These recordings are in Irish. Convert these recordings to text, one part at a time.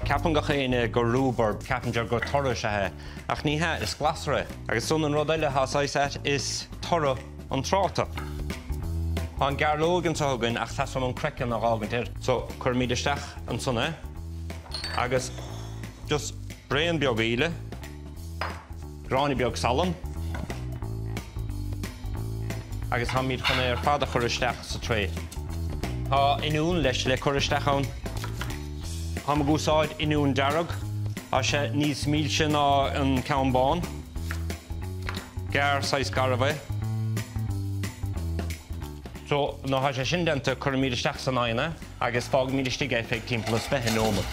Ceapann gach éinne gur rúbarb, ceapann siad gur toradh is ea é, ach ní hea, is glasra é. Agus san an rud eile atá saghas ait, is toradh an tráta. Tá an gairleog anseo againn ach teastaíonn an craiceann a dh'fhágaint air. So, cuirimid isteach ansan é agus just braon beag aoile, gráinne beag salann agus táimid chun é ar fad a chur isteach sa tray. Tá oinniún leis le cur isteach ann. Táim ag úsáid oinniún dearg, tá sé níos milse ná an ceann bán. Gearr saghas garbh é. So, nuair atá sé sin déanta, cuirimid isteach san oigheann é agus fágaimid istigh é feadh timpeall is 20 nóiméad.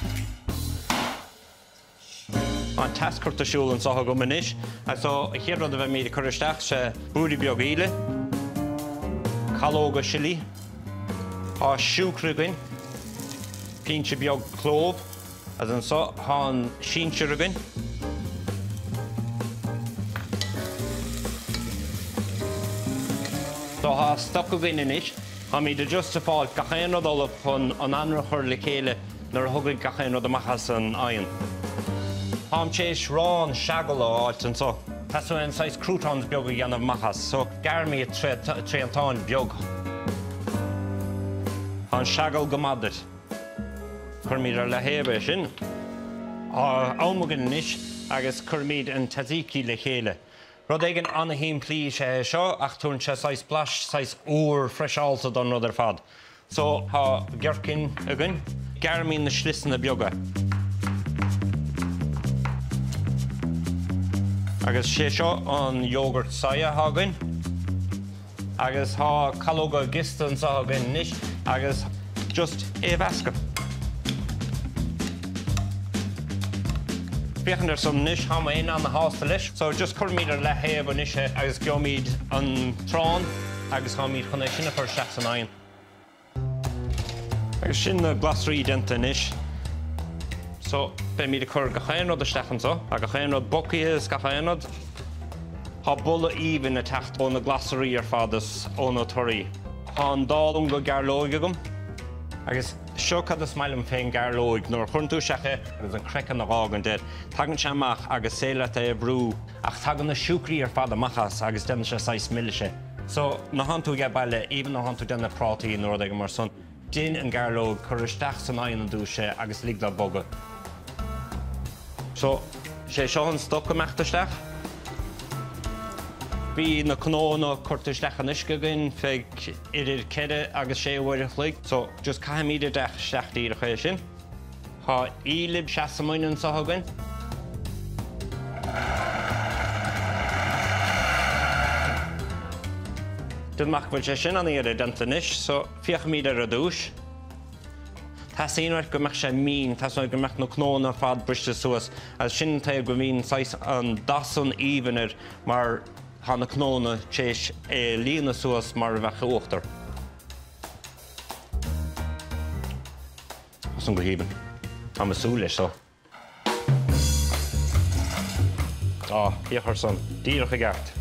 Tá an teas curtha ar siúl anseo agam anois. So, an chéad rud a bheimid ag cur isteach, sé blúirí beag aoile, calóga sillí, tá siúcra againn, pinse beag clóbh, agus anseo tá an sinsir againn. So tá stoc againn anois. Táimid just ag fáil gach aon rud ullamh chun an anraith a chur le chéile nuair a thiocfaidh gach aon rud amach as an oigheann. Táim tar éis arán seagal a fháilt anseo. Teastaíonn saghas croutons beag a dhéanamh amach as, so gearraimid triantán beag. Tá an seagal go maith duit. Cuirimid ar leathaobh é sin. Tá am againn anois agus cuirimid an tzatziki le chéile. Rud éigin an-shimplí is ea é seo ach tabharann sé saghas blais, saghas úr, freiseálta don rud ar fad. So, tá gherkin againn. Gearraimid na sliosanna beaga. Agus sé seo an yogurt soya atá againn. Agus tá calóga giosta anseo againn anois agus just é a mheascadh. Féachaint ar san anois, tá mé ana-shásta leis. So just cuirimid ar leathaobh anois é agus gheobhaimid an t-arán agus táimid chun é sin a chur isteach san oigheann. Agus sin na glasraí déanta anois. So, beimid ag cur gach aon rud isteach anseo, tá gach aon rud bogthaithe is gach aon rud. Tá boladh aoibhinn ag teacht ó na glasraí ar fad is ó na torthaí. Tá an dá unga gairleoig agam. Agus seo cad is maith liom fén gairleoig, nuair a chuireann tú isteach é agus an craiceann a dh'fhágaint air, tagann sé amach agus is féidir leat é a bhrú ach tagann na siúcraí ar fad amach as agus déanann sé saghas milis é. So, nuair thánn tú age baile, even nuair thánn tú déanamh prátaí nó rud éigin mar san, dein an gairleog, cuir isteach san oigheann ar dtús é agus lig dó bogadh. So, sé seo an stoc ag imeacht isteach. Bhí na cnónna curtha isteach in uisce againn feadh idir 4 agus 6 uair a chloig. So, just caithfimid isteach díreach é sin. Tá aoile seasamain anseo againn. Déanaim amach go bhfuil sé sin an-iarraidh déanta anois, so féachfaimid air ar dtús. Teastaíonn uait go mbeadh sé mín, teastaíonn uait go mbeadh na cnónna ar fad briste suas agus sin an taobh go mbíonn saghas an dath san aoibhinn air mar tá na cnónna tar éis é a líonadh suas mar a bheadh uachtar. Tá san go haoibhinn. Táim ag súil leis seo. Á, féach ar san. Díreach i gceart.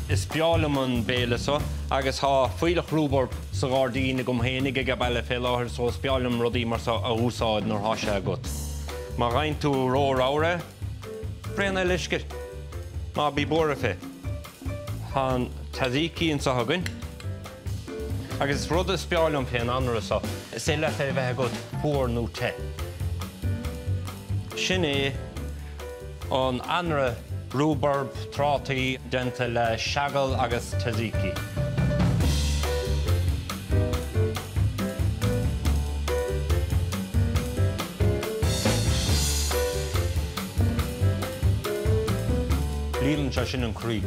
Is breá liom an béile seo agus tá fuílleach rúbarb sa ghairdín agam fhéinig age baile fé láthair so is breá liom rudaí mar seo a úsáid nuair thá sé agat. Má gheibheann tú ró-ramhar é, braon eile uisce. Ná bí buartha fé. Tá an tzatziki anseo againn. Agus rud is breá liom fén anraith seo, is féidir leat é a bheith agat fuar nó te. Sin é an anraith rúbarb trátaí déanta le seagal agus tzatziki. Líonann sé sin an croí.